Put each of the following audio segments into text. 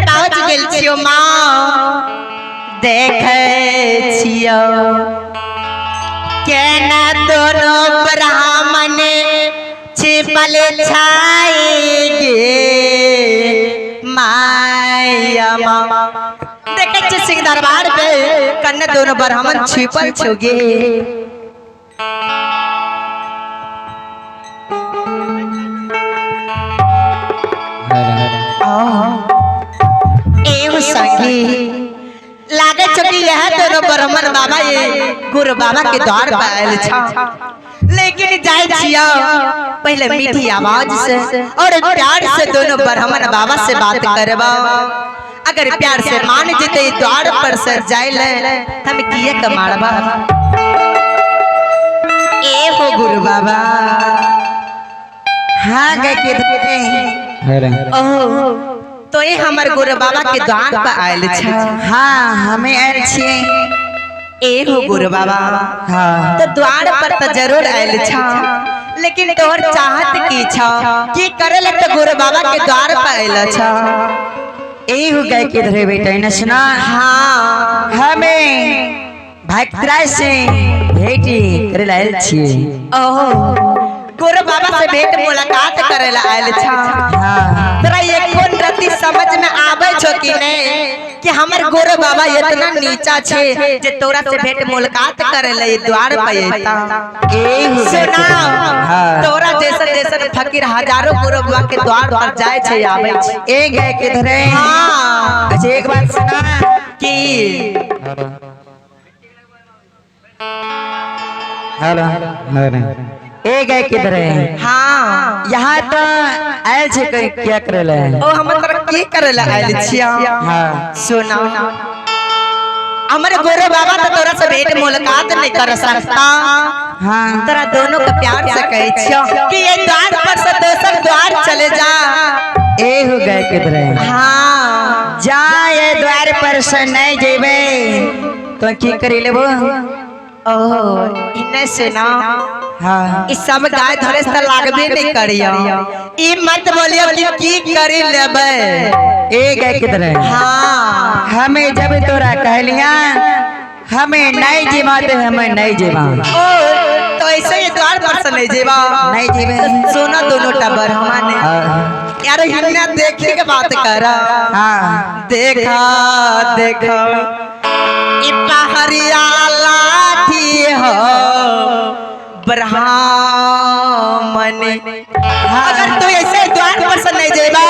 पर पहुंच गेल छियो माँ। देखे छियो केना दोनों ब्राह्मण छिपल छाई गे माया माँ। देखे छियै सिंह दरबार पे कन्ने दोनों ब्राह्मण छिपल छो गे। एहो संगी लागे छो कि यह दोनों ब्राह्मण बाबा ये गुरु बाबा के द्वार पर आयल छा। लेकिन जाय छियो पहले मीठी आवाज से और प्यार से दोनों ब्राह्मण बाबा से बात करबा। अगर प्यार से मान जते द्वार पर से जाय ले हम किए के मारबा। ए हो गुरु बाबा। हाँ गए के धरे। ओह तो ये हमर गुरु बाबा के द्वार पर आयल छा। हाँ हमें आयल छियै। ए हो गुरु बाबा। हाँ। तो द्वार पर तो जरूर आयल छा, लेकिन तोहर चाहत की छा की करे ले तो गुरु बाबा के द्वार पर आयल छा। ए हो गए के धरे बेटा न सुना। हाँ। हमें भक्तराज से भेंट करे ला आयल छियै। ओह गुरु बाबा से भेंट मुलाकात करे ला आयल छा। हाँ। तोरा ये कोन रति समझ में आवे छो कि नहीं कि हमर गुरु बाबा इतना नीचा छे जे तोरा से भेंट मुलाकात करे ला द्वार पर एता। ए हो गए के सुना धरे। हाँ। तोरा जैसा जैसा फकीर हजारों गुरु बाबा के द्वार पर जाए छे आवे छे। ए गए के धरे। हाँ। अच्छा एक बात सुना की हेलो ए गए किधर है? हाँ। यहाँ तो आयल छे कोई क्या करे ले? ओ हमर तरफ की करे ले आयल छिया? हाँ। सुना हमर गुरु बाबा तो तोरा से भेंट मुलाकात नहीं कर सकता। हाँ। तोरा दोनों के प्यार से कहे छियो कि ये द्वार पर से दोसर द्वार चले जा। ए हो गए किधर है? हाँ। जा ये द्वार पर से नहीं जेबे तो की करी लेबो? ओह इन्ने सुना। हाँ। इस सब गाय धरे से लागबे नहीं करियो। ई मत बोलियो कि की करी लेबे। ए गए किधर है? हाँ। हमें जब तोरा कहलिया हमें नहीं जीवा तो हमें नहीं जीवा। ओ तो ऐसे ही द्वार पर से नहीं जीवा। नहीं जीवे। सोना दोनों टबर हमाने। हाँ। यार हिन्ना देखे के बात करा। हाँ। देखा देखा ई पहरिया लाठी हो ब्राह्मण। अगर तू ऐसे द्वार पर से नहीं जेबा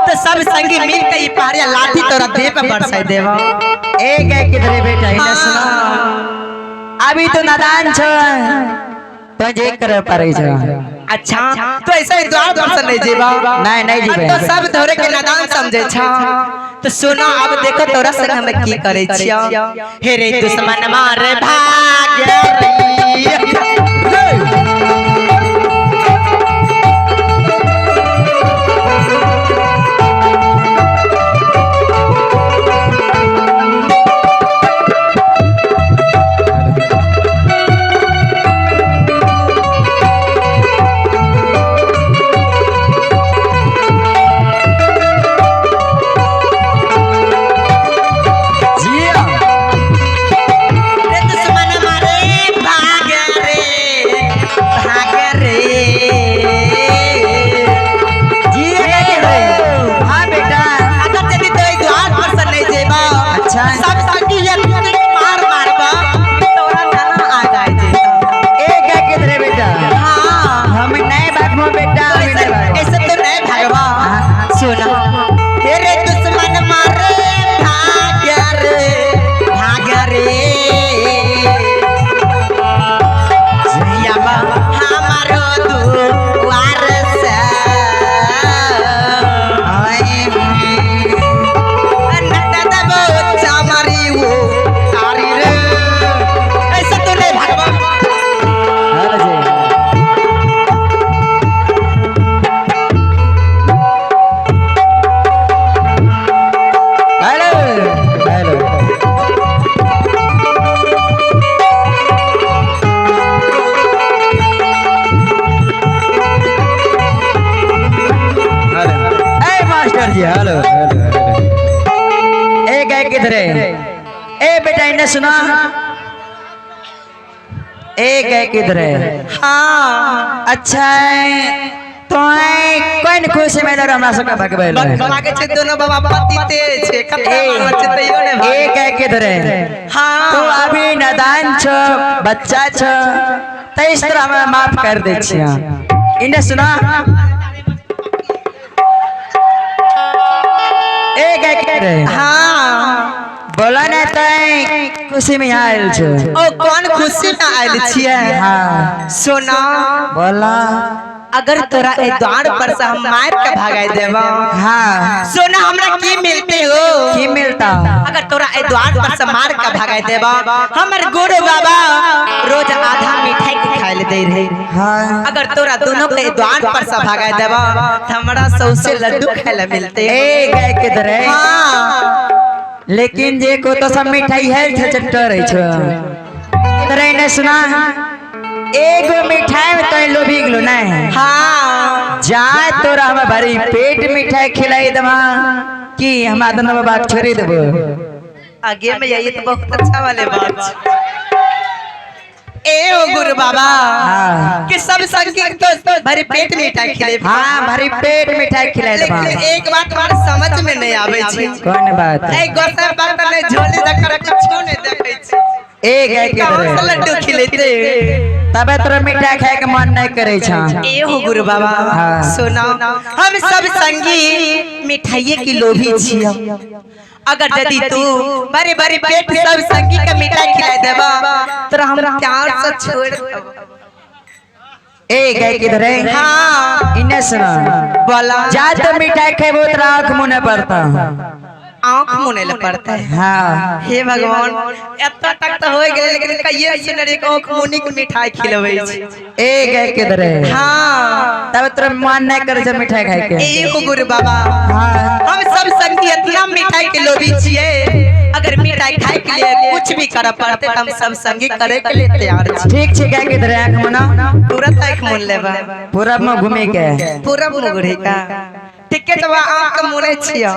तो सब संगी मिल के ई पहरिया लाठी तोरा देह पे बरसाई देबा। ए गए किधरे बेटा इन्हें सुना। अभी तो नादान छो तो जे करे पड़े छो। अच्छा तो ऐसे ही द्वार पर से नहीं जेबा। नहीं, नहीं जेबे। तो सब धोरे के नादान समझे छा। तो सुनो अब देखो तोरा संग हम की करे छियो। हे रे दुश्मन मारे भाग रे। मास्टर जी, हेलो, हेलो, हेलो। गए किधरे? ए बेटा, इन्हें सुना। ए गए किधरे? हाँ। अच्छा, तो कोन खुशी में हमरा सबके भगबै ले? लागे छै दोनों बाबा पतिते छै, कते मारल छै तैयो ने भागे। ए गए किधरे? हाँ। तो अभी नादान छो, बच्चा छो, तो इस तरह हम माफ कर दे छिया। इन्हें सुना। ए गए किधरे? हाँ। बोला ना, तै खुशी में यहाँ आयल छो? ओ कौन खुशी में आयल छियै? हाँ। सोना। बोला। अगर तोरा ए द्वार पर से हम मार के भगाई देबा, सोना, हमरा की मिलते हो? की मिलता? अगर तोरा ए द्वार पर से मार के भगाई देबा, हमर गुरु बाबा रोज आधा मिठाई के खाए ले दे रहे। अगर तोरा दोनों के द्वार पर से भगाई देबा त हमरा सौसे लड्डू खाए ले मिलते। ए गए किधर है? हाँ। लेकिन जे को तो सब मिठाई है चट्टर रही छो। किधर ने सुना, एगो मिठाई में तो लोभी गेलो नहीं? जा तोरा हम भरी पेट मिठाई खिलाई दमा कि हम आदन बाबा के छोड़ी देबो? आगे में यही तो बहुत अच्छा वाले बात ए ओ गुरु बाबा, कि सब संगी तो भरी पेट मिठाई खिले। हाँ, भरी पेट मिठाई खिलाई दमा। लेकिन एक बात हमारे समझ में नहीं आवे छै। कौन बात? ए गोसाई बात नहीं, झोली जकर कुछो नहीं देखै छै। ए गए कहाँ किधर? से लड्डू खिलेते? तबे तोरा मिठाई खाए के मन नहीं करे छ। ए हो गुरु बाबा, सुना, हम सब संगी मिठाइये की लोभी छियो। अगर यदि तू बड़े बड़े पेट सब संगी के मिठाई खिला देबा तो हम प्यार से छोड़ देबो। ए गए किधर है? हाँ। इन्हें सुना। बोला। जा तो मिठाई खेबो तोरा आँख मुने पड़ता। आँख मुने ले पड़ता है? हाँ। हे भगवान, एतना तक तो हो गेलै, लेकिन कहिए सुन रे आँख मुनी के मिठाई खिलबै छै। ए गए किधर है? हाँ। तब तोरा मन नहीं करे छै मिठाई खाए के। ए हो गुरु बाबा, हम सब संगी इतना मिठाई के लोभी छियै, अगर मिठाई खाए के लिए कुछ भी करऽ पड़ते त हम सब संगी करे के लिए तैयार छी। ठीक छै, गए किधर है? आँख मुना। तुरंत आँख मुन लेबा। पूरब में घूमे के। पूरब मुगुरी का? ठीक है, तो आँख के मुने छियै।